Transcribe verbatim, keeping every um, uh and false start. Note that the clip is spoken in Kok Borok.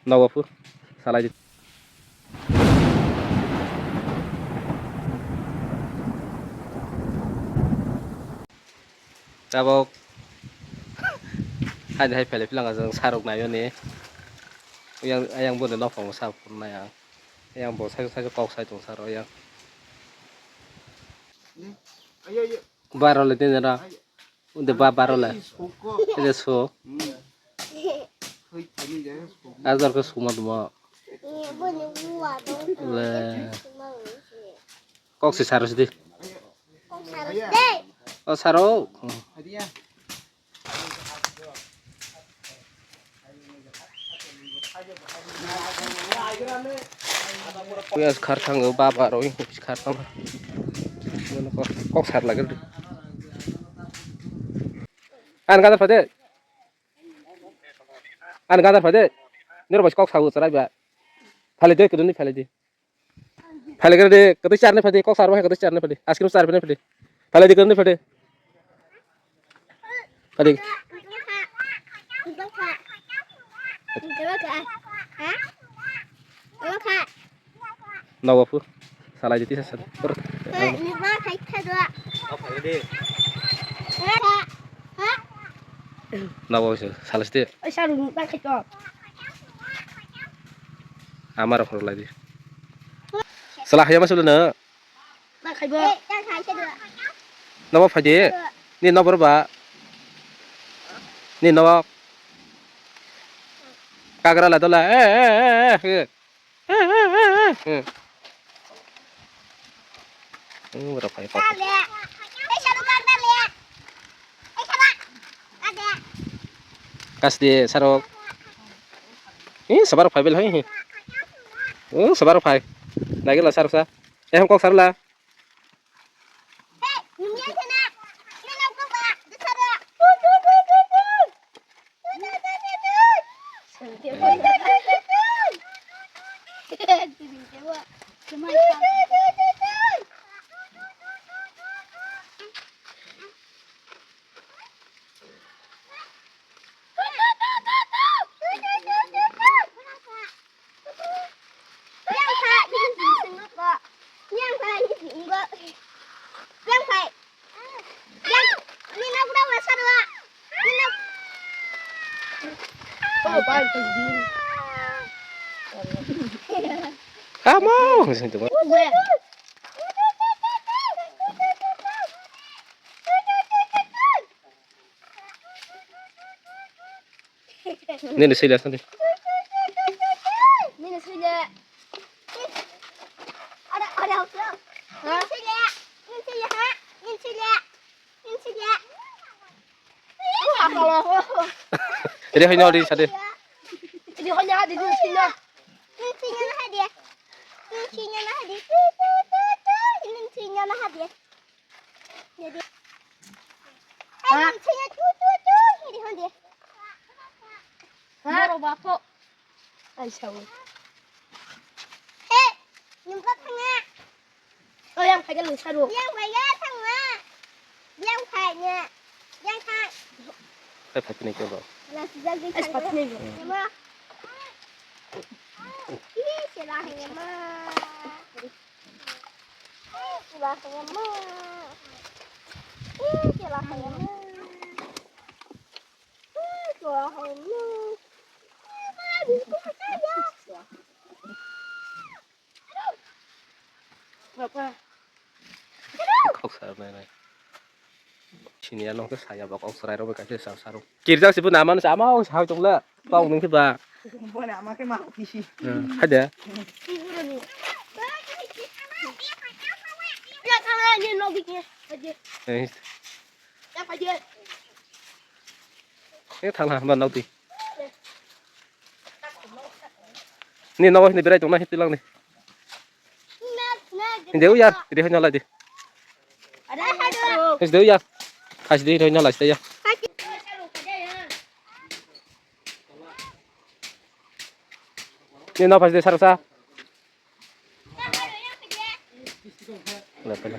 Nogo phu salai di. Tabok hai hai pele philanga jang sarok nayo ni. Yang yang bo de nopong sa phun na yang. Yang bo sai sai kok sai tong saro yang. Baro le tin ra. Unde ba baro le. Ede so. Azar ko suma duma. Le. Kok si saro sidi. O saro. Kuyas khar thang o baba roi khar thang. Kok sar lagel. An gadar phade. An gadar phade. Nero bas kok sabu charai ba. Phale de kuduni phale de. Phale kere de, kete charne phade, kok sarma kete charne phade, ice cream charne phade. Phale de kene phade. Phade. Nawa pu. Salai jiti sasa. Nawa pu salai jiti. Amar khoro lai di. Sala haya masuk na. Nabo phai di. Ni nabo ba. Ni nabo. Kagra la dola. Eh, eh, eh, eh. Eh, eh, eh, eh. Hmm, ora phai pa. Kas di sarok. Ih, sabar phai bel hai. Oh, sabar phai. Lagi la sarok sa. Eh, kok sarla. Kamu. Nini sila sandi. Nini sila. Ada, ada apa? Nini sila. Nini sila ha. Nini sila. Nini sila. Ini hanya di sade. Ini hanya di sini. Nini sila ha dia. Nini sila ha dia. Nini sila ha dia. Ha? Borok bapho. Ai sawi. He, nungkha thanga. O yang phai ga lung saru. Yang phai ga thanga. Yang phai nya. Yang thang. Phai phai ni ke ba. Ai phai ni. Ma. Ih, sila hanya ma. Kok sa nai nai. Sini ano ke saya bak kok serai robe kaisa sa saro. Kirjak sibu naman sama o sa tongla. Tong nung ba. Bo na ma ke ma kisi. Hada. Ya kala ni no bi ke. Eh. Ya pa je. Eh thang ha ba nau ti. Ni no ni berai tong na hit lang ni. Hindi uya, hindi hoy nalai di. Hindi uya. Kasi di hoy nalai di ya. Ni no pas di sarsa. Wala pala.